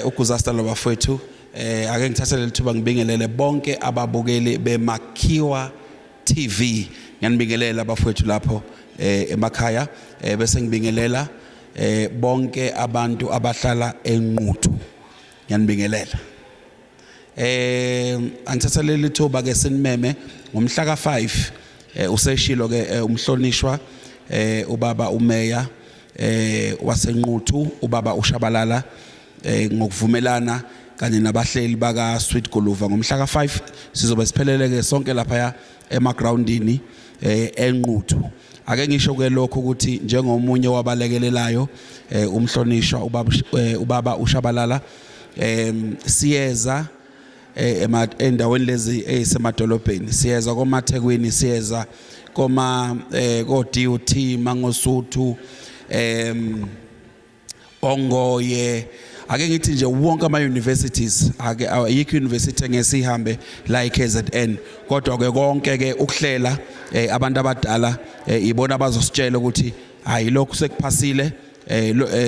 Uguzasta lo bafowethu, ake ngithathe leli thuba ngibingelele bonke ababukeli beMakhiwa TV. Ngiyanibingelela bafowethu lapho emakhaya, bese ngibingelela bonke abantu abahlala eNquthu. Ngiyanibingelela. Angithatha leli thuba ke sinimeme ngomhla ka5. Useshilo ke umhlonishwa ubaba umeya waseNquthu, ubaba uShabalala, ngokuvumelana kanye nabahleli baka Sweet Guluva, ngomhla ka5 sizobe siphelele ke sonke lapha emagroundini eNquthu. Ake ngisho ke lokho ukuthi njengomunye wabalekelelayo umhlonishwa ubaba uShabalala, siyeza endaweni lezi ezisemadolobheni, siyeza komaThekwini, siyeza koma ko DUT, Mangosuthu, Ongoye, ake ngithi nje wonke ama universities. Ake ayikho university engesihambe la eKZN, kodwa ke konke ke ukuhlela, abantu abadala ibona abazositshela ukuthi hayi, lokhu sekuphasile,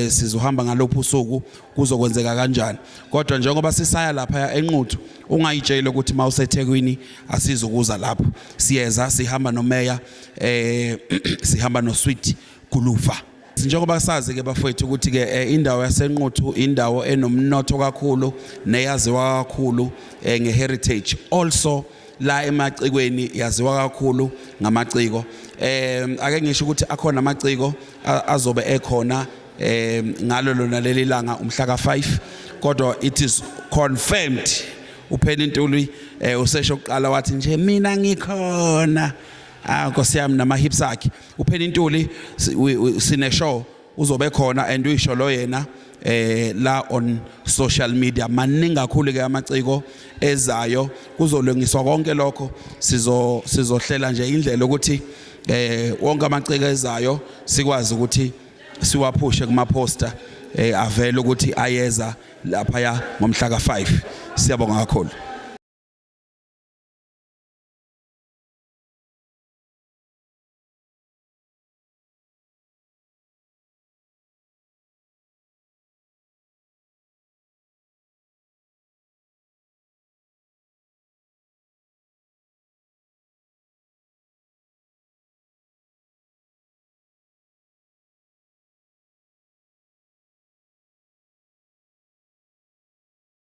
sizohamba ngalophu usuku, kuzokwenzeka kanjani. Kodwa njengoba sisaya lapha eNquthu, ungayitsheli ukuthi mawuseThekwini asizukuza lapho. Siyeza, sihamba nomeya, sihamba noSweet Guluva. Njengoba sazi ke bafowethu ukuthi ke indawo yaseNquthu indawo enomnotho kakhulu neyaziwa kakhulu nge-heritage. Also la emacikweni yaziwa kakhulu ngamaciko. Ake ngisho ukuthi akhona amaciko azobe ekhona ngalo lona leli langa, umhla ka5, kodwa it is confirmed, uPhenny Ntuli usesho kuqala wathi nje mina ngikhona. Ah, Nkosi yami, nama hips akhe uPhenny Ntuli. Sine show uzobe khona and uyisho lo yena la on social media. Maningi kakhulu ke amaciko ezayo, kuzolungiswa konke lokho. Sizohlela nje indlela ukuthi wonke amaciko ezayo sikwazi ukuthi siwaphushe kuma poster, avele ukuthi ayeza lapha ya ngomhla ka5. Siyabonga kakhulu.